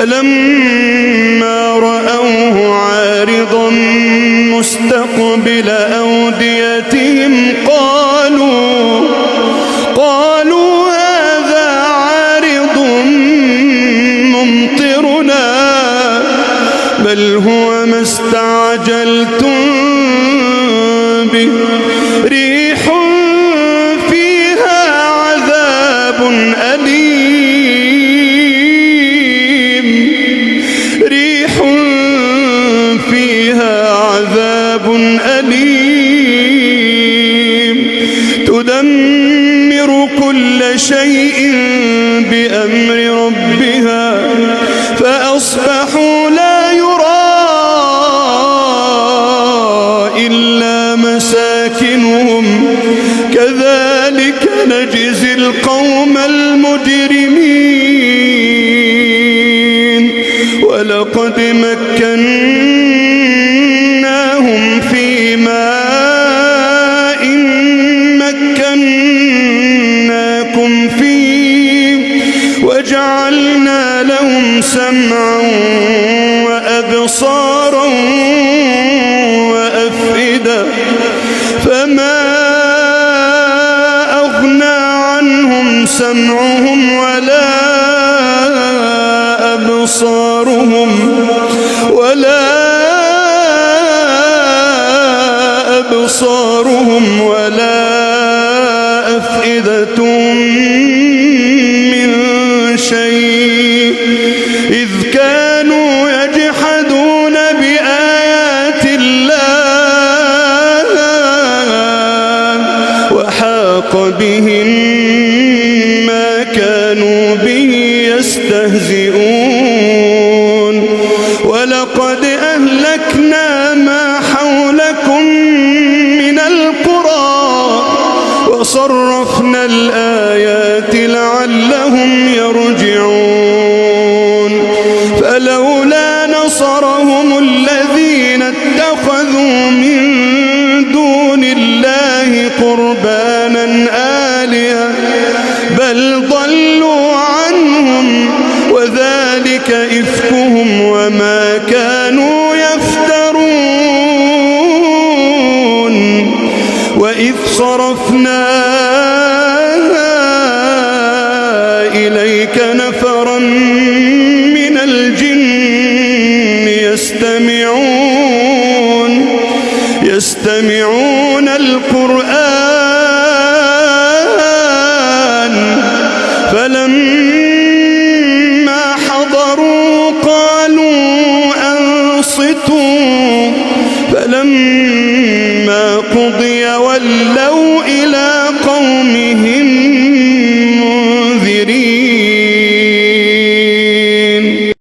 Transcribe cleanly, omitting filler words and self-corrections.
فلما رأوه عارضا مستقبل أوديتهم قالوا هذا عارض ممطرنا بل هو ما استعجلتم به ريح فيها عذاب أليم تدمر كل شيء بأمر ربها فأصبحوا لا يرى إلا مساكنهم كذلك نجزي القوم المجرمين ولقد مكناهم في ماء مكناكم فيه وجعلنا لهم سمعا وأبصارا وأفئدة فما أغنى عنهم سمعهم ولا أبصارهم ولا أفئدتهم من شيء إذ كانوا يجحدون بآيات الله وحاق بهم ما كانوا به يستهزئون ولقد أهلكنا ما حولكم من القرى وصرفنا الآيات لعلهم يرجعون فلولا نصرهم الذين اتخذوا من دون الله قربانا آلهة بل ضلوا عنهم وذلك إفكهم وما كانوا يفترون وإذ صرفنا إليك نفرا من الجن يستمعون القرآن فلما حضروا قالوا أنصتوا فلما قضي ولوا إلى قومهم